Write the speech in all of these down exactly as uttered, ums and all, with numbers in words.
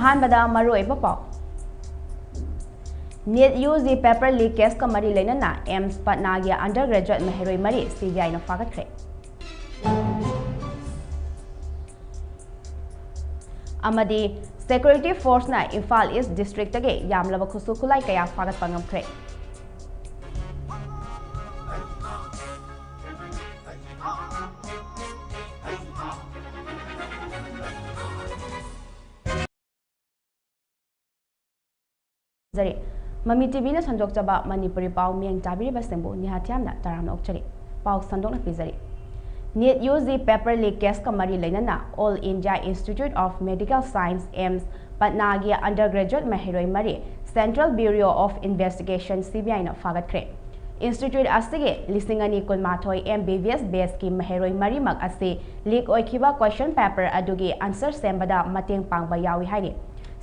ꯑꯍꯥꯟꯕꯗ ꯃꯔꯨꯑꯣꯏꯕ ꯄꯥꯎ꯫ NEET U G paper leak case ꯀ ꯃꯔꯤ ꯂꯩꯅꯅ ꯑꯦꯝꯁ ꯄꯠꯅꯥꯒꯤ undergraduate ꯃꯍꯩꯔꯣꯏ ꯃꯔꯤ ꯁꯤ ꯕꯤ ꯑꯥꯏꯅ ꯐꯥꯒꯠꯈ꯭ꯔꯦ꯫ ꯑꯃꯗꯤ security force ꯅ ꯏꯝꯐꯥꯜ ꯏꯁ district ꯇꯒꯤ ꯌꯥꯝꯂꯕ ꯈꯨꯠꯁꯨ ꯈꯨꯠꯂꯥꯏ ꯀꯌꯥ ꯐꯥꯒꯠꯄ ꯉꯝꯈ꯭ꯔꯦ꯫ ꯖꯔꯤ꯫ ꯃꯃꯤ ꯇꯤ ꯚꯤꯅ ꯁꯟꯗꯣꯛꯆꯕ ꯃꯅꯤꯄꯨꯔꯤ ꯄꯥꯎ ꯃꯤꯠꯌꯦꯡ ꯇꯥꯕꯤꯔꯤꯕꯁꯤꯡꯕꯨ ꯅꯤꯍꯥ ꯊꯤꯌꯥꯝꯅ ꯇꯔꯥꯝꯅ ꯑꯣꯛꯆꯔꯤ꯫ ꯄꯥꯎ ꯁꯟꯗꯣꯛꯅ ꯄꯤꯖꯔꯤ꯫ NEET U G paper leak case ꯀ ꯃꯔꯤ ꯂꯩꯅꯅ All India Institute of Medical Science, AIIMS, ꯄꯠꯅꯥꯒꯤ undergraduate ꯃꯍꯩꯔꯣꯏ ꯃꯔꯤ Central Bureau of Investigation, C B ꯑꯥꯏꯅ ꯐꯥꯒꯠꯈ꯭ꯔꯦ꯫ Institute ꯑꯁꯤꯒꯤ ꯂꯤꯁꯤꯡ ꯑꯅꯤ ꯀꯨꯟꯃꯥꯊꯣꯏ M B B S batch ꯀꯤ ꯃꯍꯩꯔꯣꯏ ꯃꯔꯤꯃꯛ ꯑꯁꯤ leak ꯑꯣꯏꯈꯤꯕ question paper ꯑꯗꯨꯒꯤ answer ꯁꯦꯝꯕꯗ ꯃꯇꯦꯡ ꯄꯥꯡꯕ ꯌꯥꯎꯏ ꯍꯥꯏꯔꯤ꯫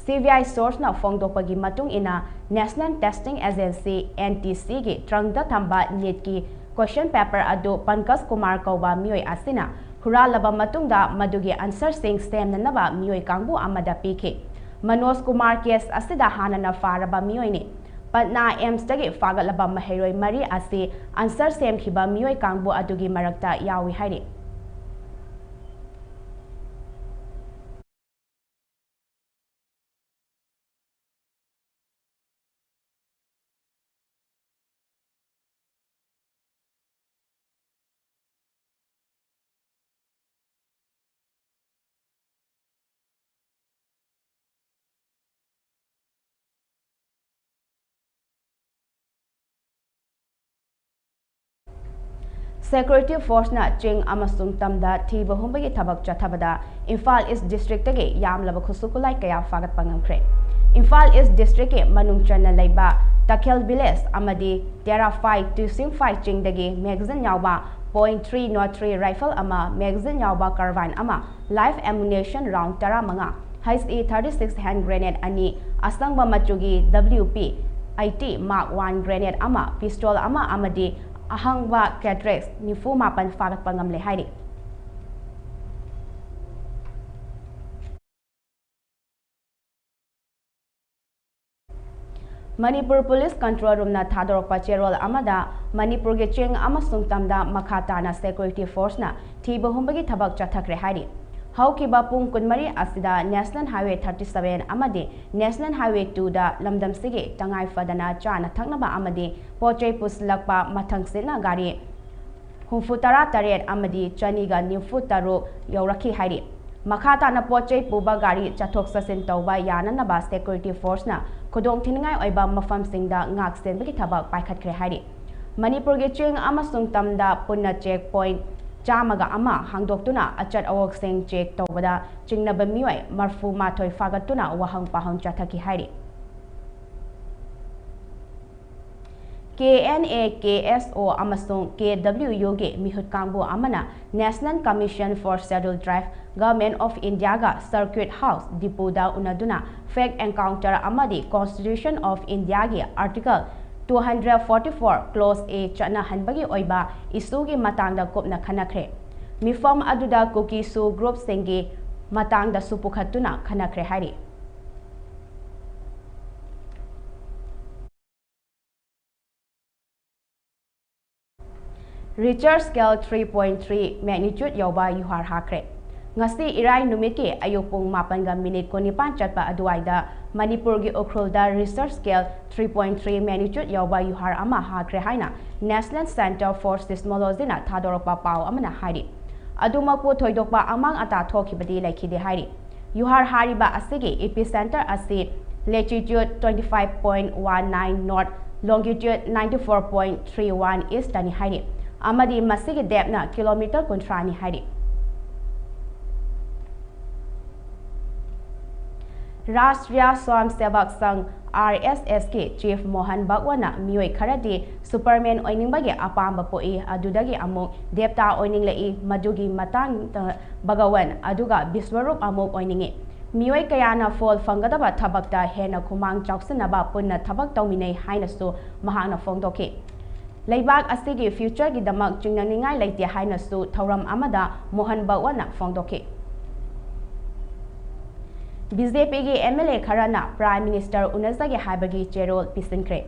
ꯁꯤ ꯕꯤ ꯑꯥꯏ source ꯅ ꯐꯣꯡꯗꯣꯛꯄꯒꯤ ꯃꯇꯨꯡ ꯏꯟꯅ, National Testing Agency, N T ꯁꯤ ꯒꯤ ꯇ꯭ꯔꯪꯗ ꯊꯝꯕ ꯅꯤꯠꯀꯤ question paper ꯑꯗꯨ ꯄꯟꯀꯖ ꯀꯨꯃꯥꯔ ꯀꯧꯕ ꯃꯤꯑꯣꯏ ꯑꯁꯤꯅ ꯍꯨꯔꯥꯜꯂꯕ ꯃꯇꯨꯡꯗ ꯃꯗꯨꯒꯤ answer ꯁꯤꯡ ꯁꯦꯝꯅꯅꯕ ꯃꯤꯑꯣꯏ ꯀꯥꯡꯕꯨ ꯑꯃꯗ ꯄꯤꯈꯤ꯫ ꯃꯅꯣꯖ ꯀꯨꯃꯥꯔ case ꯑꯁꯤꯗ ꯍꯥꯟꯅꯅ ꯐꯥꯔꯕ ꯃꯤꯑꯣꯏꯅꯤ꯫ ꯄꯠꯅꯥ ꯑꯦꯝꯁꯇꯒꯤ ꯐꯥꯒꯠꯂꯕ ꯃꯍꯩꯔꯣꯏ ꯃꯔꯤ ꯑꯁꯤ answer ꯁꯦꯝꯈꯤꯕ ꯃꯤꯑꯣꯏ ꯀꯥꯡꯕꯨ ꯑꯗꯨꯒꯤ ꯃꯔꯛꯇ ꯌꯥꯎꯏ ꯍꯥꯏꯔꯤ꯫ Security force ꯅ ꯆꯤꯡ ꯑꯃꯁꯨꯡ ꯇꯝꯗ ꯊꯤꯕ ꯍꯨꯝꯕꯒꯤ ꯊꯕꯛ ꯆꯠꯊꯕꯗ ꯏꯝꯐꯥꯜ ꯏꯁ district ꯇꯒꯤ ꯌꯥꯝꯂꯕ ꯈꯨꯠꯁꯨ ꯈꯨꯠꯂꯥꯏ ꯀꯌꯥ ꯐꯥꯒꯠꯄ ꯉꯝꯈ꯭ꯔꯦ꯫ ꯏꯝꯐꯥꯜ ꯏꯁ district ꯀꯤ ꯃꯅꯨꯡ ꯆꯟꯅ ꯂꯩꯕ ꯇꯈꯦꯜ village ꯑꯃꯗꯤ ꯇꯦꯔꯥꯐꯥꯏ ꯇꯨꯏꯁꯤꯡꯐꯥꯏ ꯆꯤꯡꯗꯒꯤ magazine ꯌꯥꯎꯕ point three nought three rifle ꯑꯃ, magazine ꯌꯥꯎꯕ carbine ꯑꯃ, live ammunition round ꯇꯔꯥꯃꯉꯥ, H E thirty six hand grenade ꯑꯅꯤ, ꯑꯁꯪꯕ ꯃꯆꯨꯒꯤ W P eighty Mark one grenade ꯑꯃ, pistol ꯑꯃ ꯑꯃꯗꯤ ꯑꯍꯪꯕ cartridge ꯅꯤꯐꯨ ꯃꯥꯄꯟ ꯐꯥꯒꯠꯄ ꯉꯝꯂꯦ ꯍꯥꯏꯔꯤ꯫ ꯃꯅꯤꯄꯨꯔ ꯄꯨꯂꯤꯁ ꯀꯟꯇ꯭ꯔꯣꯜ ꯔꯨꯝꯅ ꯊꯥꯗꯣꯔꯛꯄ ꯆꯦꯔꯣꯜ ꯑꯃꯗ ꯃꯅꯤꯄꯨꯔꯒꯤ ꯆꯤꯡ ꯑꯃꯁꯨꯡ ꯇꯝꯗ ꯃꯈꯥ ꯇꯥꯅ ꯁꯦꯀ꯭ꯌꯨꯔꯤꯇꯤ ꯐꯣꯔꯁꯅ ꯊꯤꯕ ꯍꯨꯝꯕꯒꯤ ꯊꯕꯛ ꯆꯠꯊꯈ꯭ꯔꯦ ꯍꯥꯏꯔꯤ꯫ ꯍꯧꯈꯤꯕ ꯄꯨꯡ ꯀꯨꯟꯃꯔꯤ ꯑꯁꯤꯗ National Highway thirty seven ꯑꯃꯗꯤ National Highway two ꯗ ꯂꯝꯗꯝꯁꯤꯒꯤ ꯇꯉꯥꯏ ꯐꯗꯅ ꯆꯥꯅ ꯊꯛꯅꯕ ꯑꯃꯗꯤ ꯄꯣꯠ ꯆꯩ ꯄꯨꯁꯤꯜꯂꯛꯄ ꯃꯊꯪꯁꯤꯠꯅ ꯒꯥꯔꯤ ꯍꯨꯝꯐꯨ ꯇꯔꯥ ꯇꯔꯦꯠ ꯑꯃꯗꯤ ꯆꯅꯤꯒ ꯅꯤꯐꯨ ꯇꯔꯨꯛ ꯌꯧꯔꯛꯈꯤ ꯍꯥꯏꯔꯤ꯫ ꯃꯈꯥ ꯇꯥꯅ ꯄꯣꯠ ꯆꯩ ꯄꯨꯕ ꯒꯥꯔꯤ ꯆꯠꯊꯣꯛ ꯆꯠꯁꯤꯟ ꯇꯧꯕ ꯌꯥꯅꯅꯕ ꯁꯦꯀ꯭ꯌꯨꯔꯤꯇꯤ ꯐꯣꯔꯁꯅ ꯈꯨꯗꯣꯡꯊꯤꯅꯤꯡꯉꯥꯏ ꯑꯣꯏꯕ ꯃꯐꯝꯁꯤꯡꯗ ꯉꯥꯛ ꯁꯦꯟꯕꯒꯤ ꯊꯕꯛ ꯄꯥꯏꯈꯠꯈ꯭ꯔꯦ ꯍꯥꯏꯔꯤ꯫ ꯃꯅꯤꯄꯨꯔꯒꯤ ꯆꯤꯡ ꯑꯃꯁꯨꯡ ꯇꯝꯗ ꯄꯨꯟꯅ ꯆꯦꯛ ꯄꯣꯏꯟꯠ ꯆꯥꯝꯃꯒ ꯑꯃ ꯍꯥꯡꯗꯣꯛꯇꯨꯅ ꯑꯆꯠ ꯑꯋꯣꯛꯁꯤꯡ ꯆꯦꯛ ꯇꯧꯕꯗ ꯆꯤꯡꯅꯕ ꯃꯤꯑꯣꯏ ꯃꯔꯐꯨ ꯃꯥꯊꯣꯏ ꯐꯥꯒꯠꯇꯨꯅ ꯋꯥꯍꯪ ꯄꯥꯎꯍꯪ ꯆꯠꯊꯈꯤ ꯍꯥꯏꯔꯤ꯫ ꯀꯦ ꯑꯦꯟ ꯑꯦ, ꯀꯦ ꯑꯦꯁ ꯑꯣ ꯑꯃꯁꯨꯡ ꯀꯦ ꯗꯕ꯭ꯂꯤꯎ ꯌꯨꯒꯤ ꯃꯤꯍꯨꯠ ꯀꯥꯡꯕꯨ ꯑꯃꯅ National Commission for Scheduled Tribe, Government of Indiaꯒ Circuit House ꯗꯤꯄꯨꯗ ꯎꯅꯗꯨꯅ ꯐꯦꯛ ꯑꯦꯟꯀꯥꯎꯟꯇꯔ ꯑꯃꯗꯤ Constitution of Indiaꯒꯤ Article two hundred forty four Clause A ꯆꯠꯅꯍꯟꯕꯒꯤ ꯑꯣꯏꯕ ꯏꯁꯨꯒꯤ ꯃꯇꯥꯡꯗ ꯀꯨꯞꯅ ꯈꯟꯅꯈ꯭ꯔꯦ꯫ ꯃꯤꯐꯝ ꯑꯗꯨꯗ ꯀꯨꯀꯤ ꯁꯨ ꯒ꯭ꯔꯨꯞꯁꯤꯡꯒꯤ ꯃꯇꯥꯡꯗꯁꯨ ꯄꯨꯈꯠꯇꯨꯅ ꯈꯟꯅꯈ꯭ꯔꯦ ꯍꯥꯏꯔꯤ꯫ Richter scale three point three magnitude ꯌꯧꯕ ꯌꯨꯍꯥꯔ ꯍꯥꯈ꯭ꯔꯦ꯫ ꯉꯁꯤ ꯏꯔꯥꯏ ꯅꯨꯃꯤꯠꯀꯤ ꯑꯌꯨꯛ ꯄꯨꯡ ꯃꯥꯄꯟꯒ ꯃꯤꯅꯤꯠ ꯀꯨꯟꯅꯤꯄꯥꯟ ꯆꯠꯄ ꯑꯗꯨꯋꯥꯏꯗ ꯃꯅꯤꯄꯨꯔꯒꯤ ꯎꯈ꯭ꯔꯨꯜꯗ Richter scale three point three magnitude ꯌꯧꯕ ꯌꯨꯍꯥꯔ ꯑꯃ ꯍꯥꯈ꯭ꯔꯦ ꯍꯥꯏꯅ National Centre for Seismologyꯅ ꯊꯥꯗꯣꯔꯛꯄ ꯄꯥꯎ ꯑꯃꯅ ꯍꯥꯏꯔꯤ꯫ ꯑꯗꯨꯃꯛꯄꯨ ꯊꯣꯏꯗꯣꯛꯄ ꯑꯃꯥꯡ ꯑꯇꯥ ꯊꯣꯛꯈꯤꯕꯗꯤ ꯂꯩꯈꯤꯗꯦ ꯍꯥꯏꯔꯤ꯫ ꯌꯨꯍꯥꯔ ꯍꯥꯔꯤꯕ ꯑꯁꯤꯒꯤ ꯏꯄꯤꯁꯦꯟꯇꯔ ꯑꯁꯤ latitude twenty five point one nine north, longitude ninety four point three one eastꯇꯅꯤ ꯍꯥꯏꯔꯤ ꯑꯃꯗꯤ ꯃꯁꯤꯒꯤ ꯗꯦꯞꯅ ꯀꯤꯂꯣꯃꯤꯇꯔ ꯀꯨꯟꯊ꯭ꯔꯥꯅꯤ ꯍꯥꯏꯔꯤ꯫ ꯔꯥꯁꯇ꯭ꯔꯤꯌꯥ ꯁ꯭ꯋꯥꯝ ꯁꯦꯕꯛ ꯁꯪ, ꯑꯥꯔ ꯑꯦꯁ ꯑꯦꯁꯀꯤ ꯆꯤꯐ ꯃꯣꯍꯟ ꯚꯒꯋꯟꯅ ꯃꯤꯑꯣꯏ ꯈꯔꯗꯤ ꯁꯨꯄꯔꯃꯦꯟ ꯑꯣꯏꯅꯤꯡꯕꯒꯤ ꯑꯄꯥꯝꯕ ꯄꯣꯛꯏ, ꯑꯗꯨꯗꯒꯤ ꯑꯃꯨꯛ ꯗꯦꯕꯇꯥ ꯑꯣꯏꯅꯤꯡꯂꯛꯏ, ꯃꯗꯨꯒꯤ ꯃꯇꯥꯡꯗ ꯚꯒꯋꯟ ꯑꯗꯨꯒ ꯕꯤꯁ꯭ꯋꯔꯨꯞ ꯑꯃꯨꯛ ꯑꯣꯏꯅꯤꯡꯏ꯫ ꯃꯤꯑꯣꯏ ꯀꯌꯥꯅ ꯐꯣꯜ ꯐꯪꯒꯗꯕ ꯊꯕꯛꯇ ꯍꯦꯟꯅ ꯈꯨꯃꯥꯡ ꯆꯥꯎꯁꯤꯟꯅꯕ ꯄꯨꯟꯅ ꯊꯕꯛ ꯇꯧꯃꯤꯟꯅꯩ ꯍꯥꯏꯅꯁꯨ ꯃꯍꯥꯛꯅ ꯐꯣꯡꯗꯣꯛꯈꯤ꯫ ꯂꯩꯕꯥꯛ ꯑꯁꯤꯒꯤ ꯐ꯭ꯌꯨꯆꯔꯒꯤꯗꯃꯛ ꯆꯤꯡꯅꯅꯤꯡꯉꯥꯏ ꯂꯩꯇꯦ ꯍꯥꯏꯅꯁꯨ ꯊꯧꯔꯝ ꯑꯃꯗ ꯃꯣꯍꯟ ꯚꯒꯋꯟꯅ ꯐꯣꯡꯗꯣꯛꯈꯤ꯫ ꯕꯤ ꯖꯦ ꯄꯤꯒꯤ ꯑꯦꯝ ꯑꯦꯜ ꯑꯦ ꯈꯔꯅ Prime Minister ꯎꯅꯖꯒꯦ ꯍꯥꯏꯕꯒꯤ ꯆꯦꯔꯣꯜ ꯄꯤꯁꯤꯟꯈ꯭ꯔꯦ꯫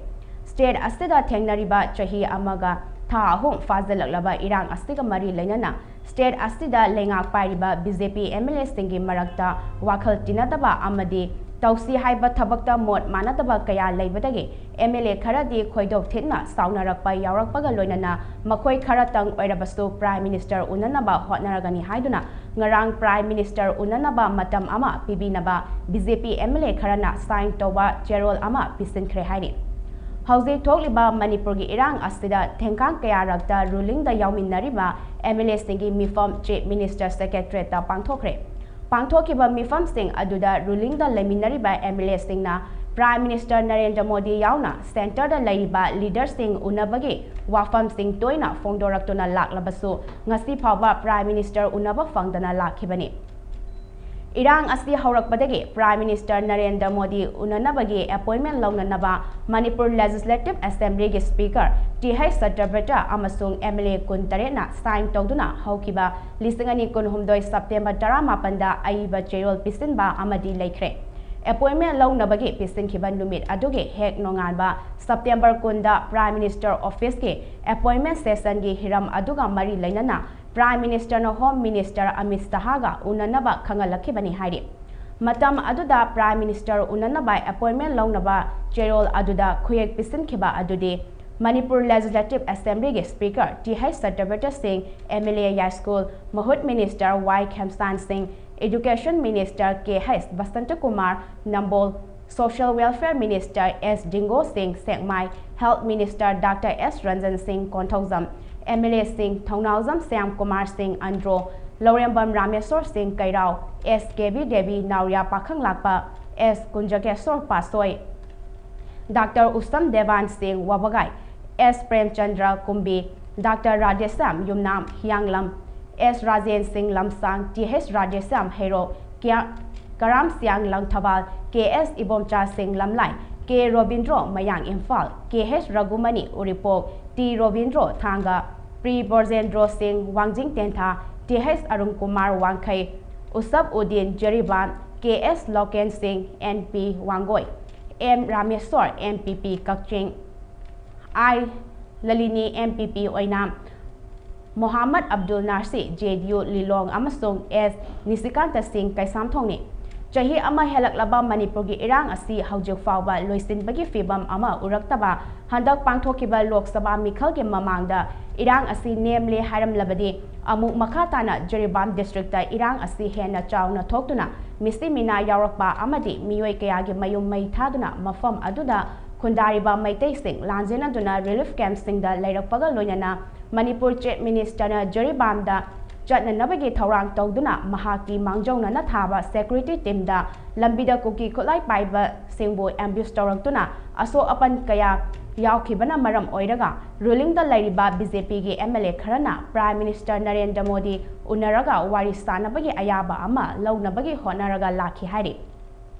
State ꯑꯁꯤꯗ ꯊꯦꯡꯅꯔꯤꯕ ꯆꯍꯤ ꯑꯃꯒ ꯊꯥ ꯑꯍꯨꯝ ꯐꯥꯖꯤꯜꯂꯛꯂꯕ ꯏꯔꯥꯡ ꯑꯁꯤꯒ ꯃꯔꯤ ꯂꯩꯅꯅ state ꯑꯁꯤꯗ ꯂꯩꯉꯥꯛ ꯄꯥꯏꯔꯤꯕ B J P M L ꯑꯦꯁꯤꯡꯒꯤ ꯃꯔꯛꯇ ꯋꯥꯈꯜ ꯇꯤꯟꯅꯗꯕ ꯑꯃꯗꯤ ꯇꯧꯁꯤ ꯍꯥꯏꯕ ꯊꯕꯛꯇ ꯃꯣꯠ ꯃꯥꯟꯅꯗꯕ ꯀꯌꯥ ꯂꯩꯕꯗꯒꯤ ꯑꯦꯝ ꯑꯦꯜ ꯑꯦ ꯈꯔꯗꯤ ꯈꯣꯏꯗꯧ ꯊꯤꯠꯅ ꯁꯥꯎꯅꯔꯛꯄ ꯌꯥꯎꯔꯛꯄꯒ ꯂꯣꯏꯅꯅ ꯃꯈꯣꯏ ꯈꯔꯇꯪ ꯑꯣꯏꯔꯕꯁꯨ Prime Minister ꯎꯅꯅꯕ ꯍꯣꯠꯅꯔꯒꯅꯤ ꯍꯥꯏꯗꯨꯅ ꯉꯔꯥꯡ Prime Minister ꯎꯅꯅꯕ ꯃꯇꯝ ꯑꯃ ꯄꯤꯕꯤꯅꯕ B J P M L A ꯈꯔꯅ sign ꯇꯧꯕ ꯆꯦꯔꯣꯜ ꯑꯃ ꯄꯤꯁꯤꯟꯈ꯭ꯔꯦ ꯍꯥꯏꯔꯤ꯫ ꯍꯧꯖꯤꯛ ꯊꯣꯛꯂꯤꯕ ꯃꯅꯤꯄꯨꯔꯒꯤ ꯏꯔꯥꯡ ꯑꯁꯤꯗ ꯊꯦꯡꯈꯥꯡ ꯀꯌꯥꯔꯛꯇ rulingꯗ ꯌꯥꯎꯃꯤꯟꯅꯔꯤꯕ ꯑꯦꯝ ꯑꯦꯜ ꯑꯦꯁꯤꯡꯒꯤ ꯃꯤꯐꯝ Chief Minister Secretariatꯇ ꯄꯥꯡꯊꯣꯛꯈ꯭ꯔꯦ꯫ ꯄꯥꯡꯊꯣꯛꯈꯤꯕ ꯃꯤꯐꯝꯁꯤꯡ ꯑꯗꯨꯗ rulingꯗ ꯂꯩꯃꯤꯟꯅꯔꯤꯕ ꯑꯦꯝ ꯑꯦꯜ ꯑꯦꯁꯤꯡꯅ Prime Minister ꯅꯔꯦꯟꯗ꯭ꯔ ꯃꯣꯗꯤ ꯌꯥꯎꯅ centreꯗ ꯂꯩꯔꯤꯕ leaderꯁꯤꯡ ꯎꯅꯕꯒꯤ ꯋꯥꯐꯝꯁꯤꯡ ꯇꯣꯏꯅ ꯐꯣꯡꯗꯣꯔꯛꯇꯨꯅ ꯂꯥꯛꯂꯕꯁꯨ ꯉꯁꯤ ꯐꯥꯎꯕ Prime Minister ꯎꯅꯕ ꯐꯪꯗꯅ ꯂꯥꯛꯈꯤꯕꯅꯤ꯫ ꯏꯔꯥꯡ ꯑꯁꯤ ꯍꯧꯔꯛꯄꯗꯒꯤ Prime Minister ꯅꯔꯦꯟꯗ꯭ꯔ ꯃꯣꯗꯤ ꯎꯅꯅꯕꯒꯤ appointment ꯂꯧꯅꯅꯕ ꯃꯅꯤꯄꯨꯔ Legislative Assemblyꯒꯤ Speaker ꯇꯤ ꯍꯩꯆ ꯁꯇ꯭ꯌꯕ꯭ꯔꯇ ꯑꯃꯁꯨꯡ ꯑꯦꯝ ꯑꯦꯜ ꯑꯦ ꯀꯨꯟꯇꯔꯦꯠꯅ sign ꯇꯧꯗꯨꯅ ꯍꯧꯈꯤꯕ ꯂꯤꯁꯤꯡ ꯑꯅꯤ ꯀꯨꯟꯍꯨꯝꯗꯣꯏ September ꯇꯔꯥꯃꯥꯄꯟꯗ ꯑꯏꯕ ꯆꯦꯔꯣꯜ ꯄꯤꯁꯤꯟꯕ ꯑꯃꯗꯤ ꯂꯩꯈ꯭ꯔꯦ꯫ Appointment ꯂꯧꯅꯕꯒꯤ ꯄꯤꯁꯤꯟꯈꯤꯕ ꯅꯨꯃꯤꯠ ꯑꯗꯨꯒꯤ ꯍꯦꯛ ꯅꯣꯡꯉꯥꯟꯕ September ꯀꯨꯟꯗ Prime Minister Officeꯀꯤ appointment sessionꯒꯤ ꯍꯤꯔꯝ ꯑꯗꯨꯒ ꯃꯔꯤ ꯂꯩꯅꯅ Prime Ministerꯅ Home Minister ꯑꯃꯤꯠ ꯁꯍꯥꯒ ꯎꯅꯅꯕ ꯈꯪꯍꯜꯂꯛꯈꯤꯕꯅꯤ ꯍꯥꯏꯔꯤ꯫ ꯃꯇꯝ ꯑꯗꯨꯗ Prime Minister ꯎꯅꯅꯕ appointment ꯂꯧꯅꯕ ꯆꯦꯔꯣꯜ ꯑꯗꯨꯗ ꯈꯨꯌꯦꯛ ꯄꯤꯁꯤꯟꯈꯤꯕ ꯑꯗꯨꯗꯤ ꯃꯅꯤꯄꯨꯔ Legislative Assemblyꯒꯤ Speaker T H Satyabrata Singh, M L ꯑꯦ ꯌꯥꯏꯁ꯭ꯀꯨꯜ ꯃꯍꯨꯠ Minister ꯋꯥꯏ ꯈꯦꯝꯆꯥꯟ ꯁꯤꯡ, Education Minister ꯀꯦ ꯍꯩꯆ ꯕꯁꯟꯇ ꯀꯨꯃꯥꯔ ꯅꯝꯕꯣꯜ, Social Welfare Minister ꯑꯦꯁ ꯖꯤꯡꯒꯣ ꯁꯤꯡ ꯁꯦꯛꯃꯥꯏ, Health Minister ꯗꯥꯛꯇꯔ ꯑꯦꯁ ꯔꯟꯖꯟ ꯁꯤꯡ ꯀꯣꯟꯊꯧꯖꯝ, ꯑꯦꯝ ꯑꯦꯜ ꯑꯦꯁꯤꯡ ꯊꯧꯅꯥꯎꯖꯝ ꯁ꯭ꯌꯥꯝ ꯀꯨꯃꯥꯔ ꯁꯤꯡ ꯑꯟꯗ꯭ꯔꯣ, ꯂꯧꯔꯦꯝꯕꯝ ꯔꯥꯃꯦꯁꯣꯔ ꯁꯤꯡ ꯀꯩꯔꯥꯎ, ꯑꯦꯁ ꯀꯦꯕꯤ ꯗꯦꯕꯤ ꯅꯥꯎꯔꯤꯌꯥ ꯄꯥꯈꯪꯂꯥꯛꯄ, ꯑꯦꯁ ꯀꯨꯟꯖꯀꯦꯁꯣꯔ ꯄꯥꯠꯁꯣꯏ, ꯗꯥꯛꯇꯔ ꯎꯁꯝ ꯗꯦꯕꯥꯟ ꯁꯤꯡ ꯋꯥꯕꯒꯥꯏ, ꯑꯦꯁ ꯄ꯭ꯔꯦꯝꯆꯟꯗ꯭ꯔ ꯀꯨꯝꯕꯤ, ꯗꯥꯛꯇꯔ ꯔꯥꯙꯦꯁ꯭ꯌꯥꯝ ꯌꯨꯝꯅꯥꯝ ꯍꯤꯌꯥꯡꯂꯝ, ꯑꯦꯁ ꯔꯥꯖꯦꯟ ꯁꯤꯡ ꯂꯝꯁꯥꯡ, ꯇꯤ ꯍꯩꯆ ꯔꯥꯙꯦꯁ꯭ꯌꯥꯝ ꯍꯩꯔꯣꯛ, ꯀ꯭ꯌꯥ-, ꯀꯔꯥꯝ ꯁꯤꯌꯥꯡ ꯂꯪꯊꯕꯥꯜ, ꯀꯦ ꯑꯦꯁ ꯏꯕꯣꯝꯆꯥ ꯁꯤꯡ ꯂꯝꯂꯥꯏ, K Robindro Mayang Imphal, K H Raghumani Uripok, T Robindro Thanga, ꯄ꯭ꯔꯤ ꯕ꯭ꯔꯖꯦꯟꯗ꯭ꯔꯣ ꯁꯤꯡ ꯋꯥꯡꯖꯤꯡ ꯇꯦꯟꯊꯥ, ꯇꯤ ꯍꯩꯆ ꯑꯔꯨꯟ ꯀꯨꯃꯥꯔ ꯋꯥꯡꯈꯩ, ꯎꯁꯞ ꯎꯗꯤꯟ Jiribam, K S Loken Singh, N P Wangoi, M Rameshwar, N P P Kakching, I Lalini, N P P Oinam, Mohammad Abdul Nasir, J D U Lilong, ꯑꯃꯁꯨꯡ ꯑꯦꯁ ꯅꯤꯁꯤꯀꯥꯟꯇ ꯁꯤꯡ, ꯀꯩꯁꯥꯝꯊꯣꯡꯅꯤ꯫ ꯆꯍꯤ ꯑꯃ ꯍꯦꯜꯂꯛꯂꯕ ꯃꯅꯤꯄꯨꯔꯒꯤ ꯏꯔꯥꯡ ꯑꯁꯤ ꯍꯧꯖꯤꯛ ꯐꯥꯎꯕ ꯂꯣꯏꯁꯤꯟꯕꯒꯤ ꯐꯤꯚꯝ ꯑꯃ ꯎꯔꯛꯇꯕ ꯍꯟꯗꯛ ꯄꯥꯡꯊꯣꯛꯈꯤꯕ ꯂꯣꯛ ꯁꯚꯥ ꯃꯤꯈꯜꯒꯤ ꯃꯃꯥꯡꯗ ꯏꯔꯥꯡ ꯑꯁꯤ ꯅꯦꯝꯂꯦ ꯍꯥꯏꯔꯝꯂꯕꯗꯤ, ꯑꯃꯨꯛ ꯃꯈꯥ ꯇꯥꯅ ꯖꯤꯔꯤꯕꯥꯝ ꯗꯤꯁꯇ꯭ꯔꯤꯛꯇ ꯏꯔꯥꯡ ꯑꯁꯤ ꯍꯦꯟꯅ ꯆꯥꯎꯅ ꯊꯣꯛꯇꯨꯅ ꯃꯤꯁꯤ ꯃꯤꯅꯥ ꯌꯥꯎꯔꯛꯄ ꯑꯃꯗꯤ ꯃꯤꯑꯣꯏ ꯀꯌꯥꯒꯤ ꯃꯌꯨꯝ ꯃꯩ ꯊꯥꯗꯨꯅ ꯃꯐꯝ ꯑꯗꯨꯗ ꯈꯨꯟꯗꯥꯔꯤꯕ ꯃꯩꯇꯩꯁꯤꯡ ꯂꯥꯟꯖꯦꯟꯅꯗꯨꯅ ꯔꯤꯂꯤꯐ ꯀꯦꯝꯞꯁꯤꯡꯗ ꯂꯩꯔꯛꯄꯒ ꯂꯣꯏꯅꯅ ꯃꯅꯤꯄꯨꯔ ꯆꯤꯐ ꯃꯤꯅꯤꯁꯇꯔꯅ ꯖꯤꯔꯤꯕꯥꯝꯗ ꯆꯠꯅꯅꯕꯒꯤ ꯊꯧꯔꯥꯡ ꯇꯧꯗꯨꯅ ꯃꯍꯥꯛꯀꯤ ꯃꯥꯡꯖꯧꯅꯅ ꯊꯥꯕ ꯁꯦꯀ꯭ꯌꯨꯔꯤꯇꯤ ꯇꯤꯝꯗ ꯂꯝꯕꯤꯗ ꯀꯨꯀꯤ ꯈꯨꯠꯂꯥꯏ ꯄꯥꯏꯕꯁꯤꯡꯕꯨ ꯑꯦꯝꯕ꯭ꯌꯨꯁ ꯇꯧꯔꯛꯇꯨꯅ ꯑꯁꯣꯛ ꯑꯄꯟ ꯀꯌꯥ ꯌꯥꯎꯈꯤꯕꯅ ꯃꯔꯝ ꯑꯣꯏꯔꯒ ꯔꯨꯂꯤꯡꯗ ꯂꯩꯔꯤꯕ ꯕꯤ ꯖꯦ ꯄꯤꯒꯤ ꯑꯦꯝ ꯑꯦꯜ ꯑꯦ ꯈꯔꯅ ꯄ꯭ꯔꯥꯏꯝ ꯃꯤꯅꯤꯁꯇꯔ ꯅꯔꯦꯟꯗ꯭ꯔ ꯃꯣꯗꯤ ꯎꯅꯔꯒ ꯋꯥꯔꯤ ꯁꯥꯅꯕꯒꯤ ꯑꯌꯥꯕ ꯑꯃ ꯂꯧꯅꯕꯒꯤ ꯍꯣꯠꯅꯔꯒ ꯂꯥꯛꯈꯤ ꯍꯥꯏꯔꯤ꯫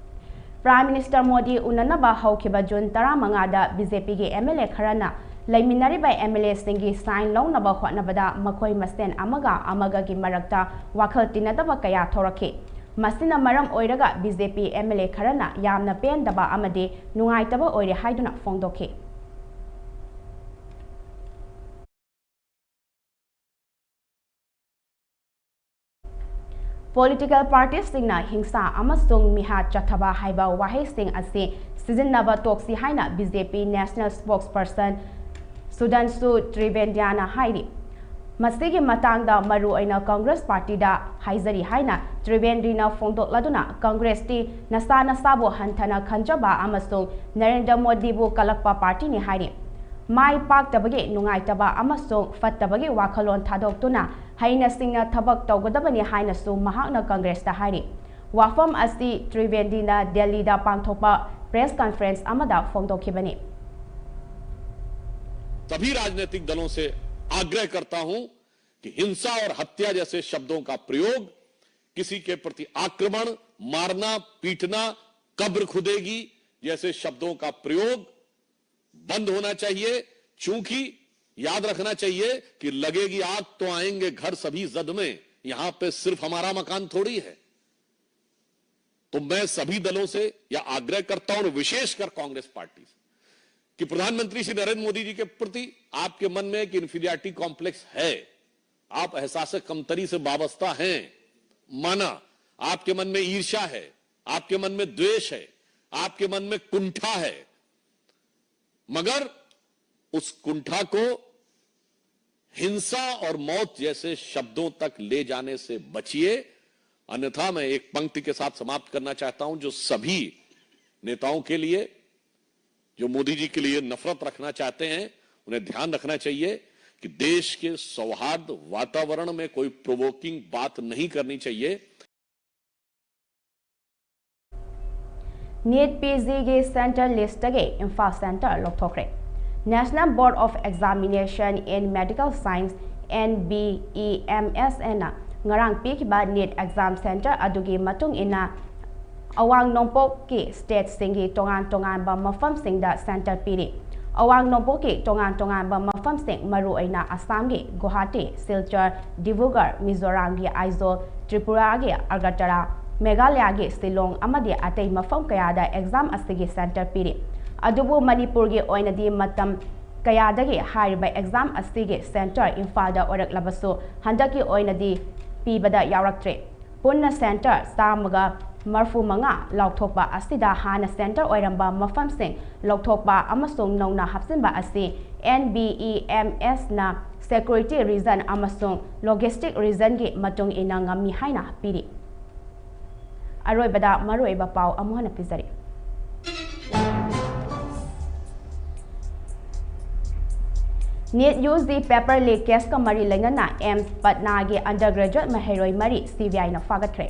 ꯄ꯭ꯔꯥꯏꯝ ꯃꯤꯅꯤꯁꯇꯔ ꯃꯣꯗꯤ ꯎꯅꯅꯕ ꯍꯧꯈꯤꯕ ꯖꯨꯟ ꯇꯔꯥꯃꯉꯥꯗ ꯕꯤ ꯖꯦ ꯄꯤꯒꯤ ꯑꯦꯝ ꯑꯦꯜ ꯑꯦ ꯈꯔꯅ ꯂꯩꯃꯤꯟꯅꯔꯤꯕ ꯑꯦꯝ ꯑꯦꯜ ꯑꯦꯁꯤꯡꯒꯤ ꯁꯥꯏꯟ ꯂꯧꯅꯕ ꯍꯣꯠꯅꯕꯗ ꯃꯈꯣꯏ ꯃꯁꯦꯟ ꯑꯃꯒ ꯑꯃꯒꯒꯤ ꯃꯔꯛꯇ ꯋꯥꯈꯜ ꯇꯤꯟꯅꯗꯕ ꯀꯌꯥ ꯊꯣꯔꯛꯈꯤ꯫ ꯃꯁꯤꯅ ꯃꯔꯝ ꯑꯣꯏꯔꯒ B J P M L A ꯈꯔꯅ ꯌꯥꯝꯅ ꯄꯦꯟꯗꯕ ꯑꯃꯗꯤ ꯅꯨꯡꯉꯥꯏꯇꯕ ꯑꯣꯏꯔꯦ ꯍꯥꯏꯗꯨꯅ ꯐꯣꯡꯗꯣꯛꯈꯤ꯫ ꯄꯣꯂꯤꯇꯤꯀꯦꯜ ꯄꯥꯔꯇꯤꯁꯤꯡꯅ ꯍꯤꯡꯁꯥ ꯑꯃꯁꯨꯡ ꯃꯤꯍꯥꯠ ꯆꯠꯊꯕ ꯍꯥꯏꯕ ꯋꯥꯍꯩꯁꯤꯡ ꯑꯁꯤ ꯁꯤꯖꯤꯟꯅꯕ ꯇꯣꯛꯁꯤ ꯍꯥꯏꯅ ꯕꯤ ꯖꯦ ꯄꯤ ꯅꯦꯁꯅꯦꯜ ꯁ꯭ꯄꯣꯛꯁꯄꯔꯁꯟ ꯁꯨꯙꯥꯟꯁꯨ ꯇ꯭ꯔꯤꯚꯦꯟꯗ꯭ꯌꯥꯅ ꯍꯥꯏꯔꯤ꯫ ꯃꯁꯤꯒꯤ ꯃꯇꯥꯡꯗ ꯃꯔꯨꯑꯣꯏꯅ ꯀꯪꯒ꯭ꯔꯦꯁ ꯄꯥꯔꯇꯤꯗ ꯍꯥꯏꯖꯔꯤ ꯍꯥꯏꯅ ꯇ꯭ꯔꯤꯚꯦꯟꯗ꯭ꯔꯤꯅ ꯐꯣꯡꯗꯣꯛꯂꯗꯨꯅ, ꯀꯪꯒ꯭ꯔꯦꯁꯇꯤ ꯅꯁꯥ ꯅꯁꯥꯕꯨ ꯍꯟꯊꯅ ꯈꯟꯖꯕ ꯑꯃꯁꯨꯡ ꯅꯔꯦꯟꯗ꯭ꯔ ꯃꯣꯗꯤꯕꯨ ꯀꯜꯂꯛꯄ ꯄꯥꯔꯇꯤꯅꯤ ꯍꯥꯏꯔꯤ꯫ ꯃꯥꯏ ꯄꯥꯛꯇꯕꯒꯤ ꯅꯨꯡꯉꯥꯏꯇꯕ ꯑꯃꯁꯨꯡ ꯐꯠꯇꯕꯒꯤ ꯋꯥꯈꯜꯂꯣꯟ ꯊꯥꯗꯣꯛꯇꯨꯅ ꯍꯩꯅ ꯁꯤꯡꯅ ꯊꯕꯛ ꯇꯧꯒꯗꯕꯅꯤ ꯍꯥꯏꯅꯁꯨ ꯃꯍꯥꯛꯅ ꯀꯪꯒ꯭ꯔꯦꯁꯇ ꯍꯥꯏꯔꯤ꯫ ꯋꯥꯐꯝ ꯑꯁꯤ ꯇ꯭ꯔꯤꯚꯦꯟꯗꯤꯅ ꯗꯦꯜꯂꯤꯗ ꯄꯥꯡꯊꯣꯛꯄ ꯄ꯭ꯔꯦꯁ ꯀꯟꯐꯔꯦꯟꯁ ꯑꯃꯗ ꯐꯣꯡꯗꯣꯛꯈꯤꯕꯅꯤ꯫ सभी राजनीतिक दलों से आग्रह करता हूं कि हिंसा और हत्या जैसे शब्दों का प्रयोग, किसी के प्रति आक्रमण, मारना, पीटना, कब्र खुदेगी जैसे शब्दों का प्रयोग बंद होना चाहिए। चूंकि याद रखना चाहिए कि लगेगी आग तो आएंगे घर सभी जद में। यहां पे सिर्फ हमारा मकान थोड़ी है, तो मैं सभी दलों से यह आग्रह करता हूं, विशेषकर कांग्रेस पार्टी से, कि प्रधानमंत्री श्री नरेंद्र मोदी जी के प्रति आपके मन में एक इन्फीरियरिटी कॉम्प्लेक्स है, आप एहसास कमतरी से वाबस्ता हैं, माना, आपके मन में ईर्ष्या है, आपके मन में द्वेष है, आपके मन में कुंठा है, मगर उस कुंठा को हिंसा और मौत जैसे शब्दों तक ले जाने से बचिए। अन्यथा मैं एक पंक्ति के साथ समाप्त करना चाहता हूं, जो सभी नेताओं के लिए, जो मोदी जी के लिए नफरत रखना चाहते हैं, उन्हें ध्यान रखना चाहिए कि देश के सौहार्द वातावरण में कोई प्रोवोकिंग बात नहीं करनी चाहिए। ꯅꯤꯠ ꯄꯤ ꯖꯤꯒꯤ ꯁꯦꯟꯇꯔ ꯂꯤꯁꯇꯒꯤ ꯏꯝꯐꯥꯜ ꯁꯦꯟꯇꯔ ꯂꯧꯊꯣꯛꯈ꯭ꯔꯦ꯫ National Board of Examination in Medical Science, N B E M S N ꯅ ꯉꯔꯥꯡ ꯄꯤꯈꯤꯕ ꯅꯤꯠ ꯑꯦꯛꯖꯥꯝ ꯁꯦꯟꯇꯔ ꯑꯗꯨꯒꯤ ꯃꯇꯨꯡ ꯏꯟꯅ ꯑꯋꯥꯡ ꯅꯣꯡꯄꯣꯛꯀꯤ ꯁ꯭ꯇꯦꯠꯁꯤꯡꯒꯤ ꯇꯣꯉꯥꯟ ꯇꯣꯉꯥꯟꯕ ꯃꯐꯝꯁꯤꯡꯗ ꯁꯦꯟꯇꯔ ꯄꯤꯔꯤ꯫ ꯑꯋꯥꯡ ꯅꯣꯡꯄꯣꯛꯀꯤ ꯇꯣꯉꯥꯟ ꯇꯣꯉꯥꯟꯕ ꯃꯐꯝꯁꯤꯡ, ꯃꯔꯨꯑꯣꯏꯅ ꯑꯁꯥꯝꯒꯤ ꯒꯨꯋꯥꯍꯥꯇꯤ, ꯁꯤꯜꯆꯔ, ꯗꯤꯕ꯭ꯔꯨꯒꯔ, ꯃꯤꯖꯣꯔꯥꯝꯒꯤ ꯑꯥꯏꯖꯣꯜ, ꯇ꯭ꯔꯤꯄꯨꯔꯥꯒꯤ ꯑꯒꯔꯇꯂꯥ, ꯃꯦꯘꯥꯂꯌꯥꯒꯤ ꯁꯤꯂꯣꯡ ꯑꯃꯗꯤ ꯑꯇꯩ ꯃꯐꯝ ꯀꯌꯥꯗ ꯑꯦꯛꯖꯥꯝ ꯑꯁꯤꯒꯤ ꯁꯦꯟꯇꯔ ꯄꯤꯔꯤ꯫ ꯑꯗꯨꯕꯨ ꯃꯅꯤꯄꯨꯔꯒꯤ ꯑꯣꯏꯅꯗꯤ ꯃꯇꯝ ꯀꯌꯥꯗꯒꯤ ꯍꯥꯏꯔꯤꯕ ꯑꯦꯛꯖꯥꯝ ꯑꯁꯤꯒꯤ ꯁꯦꯟꯇꯔ ꯏꯝꯐꯥꯜꯗ ꯑꯣꯏꯔꯛꯂꯕꯁꯨ ꯍꯟꯗꯛꯀꯤ ꯑꯣꯏꯅꯗꯤ ꯄꯤꯕꯗ ꯌꯥꯎꯔꯛꯇ꯭ꯔꯦ꯫ ꯄꯨꯟꯅ ꯁꯦꯟꯇꯔ ꯆꯥꯝꯃꯒ ꯃꯔꯐꯨ ꯃꯉꯥ ꯂꯥꯎꯊꯣꯛꯄ ꯑꯁꯤꯗ ꯍꯥꯟꯅ ꯁꯦꯟꯇꯔ ꯑꯣꯏꯔꯝꯕ ꯃꯐꯝꯁꯤꯡ ꯂꯧꯊꯣꯛꯄ ꯑꯃꯁꯨꯡ ꯅꯧꯅ ꯍꯥꯞꯆꯤꯟꯕ ꯑꯁꯤ N B E M S ꯅ ꯁꯦꯀ꯭ꯌꯨꯔꯤꯇꯤ ꯔꯤꯖꯟ ꯑꯃꯁꯨꯡ ꯂꯣꯖꯤꯁꯇꯤꯛ ꯔꯤꯖꯟꯒꯤ ꯃꯇꯨꯡ ꯏꯟꯅ ꯉꯝꯃꯤ ꯍꯥꯏꯅ ꯄꯤꯔꯤ꯫ ꯑꯔꯣꯏꯕꯗ ꯃꯔꯨꯑꯣꯏꯕ ꯄꯥꯎ ꯑꯃꯨꯛ ꯍꯟꯅ ꯄꯤꯖꯔꯤ꯫ ꯅꯤꯠ ꯌꯨ ꯖꯤ ꯄꯦꯄꯔ ꯂꯤꯛ ꯀꯦꯁꯀ ꯃꯔꯤ ꯂꯩꯅꯅ ꯑꯦꯝꯁ ꯄꯠꯅꯥꯒꯤ ꯑꯟꯗꯔ ꯒ꯭ꯔꯦꯖꯨꯑꯦꯠ ꯃꯍꯩꯔꯣꯏ ꯃꯔꯤ ꯁꯤ ꯕꯤ ꯑꯥꯏꯅ ꯐꯥꯒꯠꯈ꯭ꯔꯦ꯫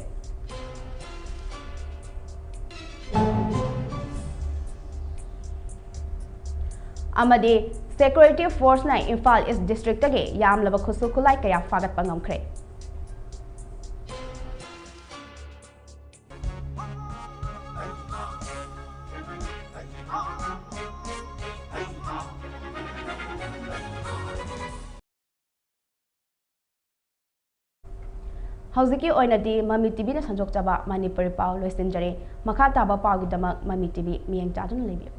ꯑꯃꯗꯤ ꯁꯦꯀ꯭ꯌꯨꯔꯤꯇꯤ ꯐꯣꯔꯁꯅ ꯏꯝꯐꯥꯜ ꯏꯁ ꯗꯤꯁꯇ꯭ꯔꯤꯛꯇꯒꯤ ꯌꯥꯝꯂꯕ ꯈꯨꯠꯁꯨ ꯈꯨꯠꯂꯥꯏ ꯀꯌꯥ ꯐꯥꯒꯠꯄ ꯉꯝꯈ꯭ꯔꯦ꯫ ꯍꯧꯖꯤꯛꯀꯤ ꯑꯣꯏꯅꯗꯤ ꯃꯃꯤ ꯇꯤꯚꯤꯅ ꯁꯟꯗꯣꯛꯆꯕ ꯃꯅꯤꯄꯨꯔꯤ ꯄꯥꯎ ꯂꯣꯏꯁꯤꯟꯖꯔꯦ꯫ ꯃꯈꯥ ꯇꯥꯕ ꯄꯥꯎꯒꯤꯗꯃꯛ ꯃꯃꯤ ꯇꯤꯚꯤ ꯃꯤꯠꯌꯦꯡ ꯆꯥꯗꯨꯅ ꯂꯩꯕꯤꯌꯨ꯫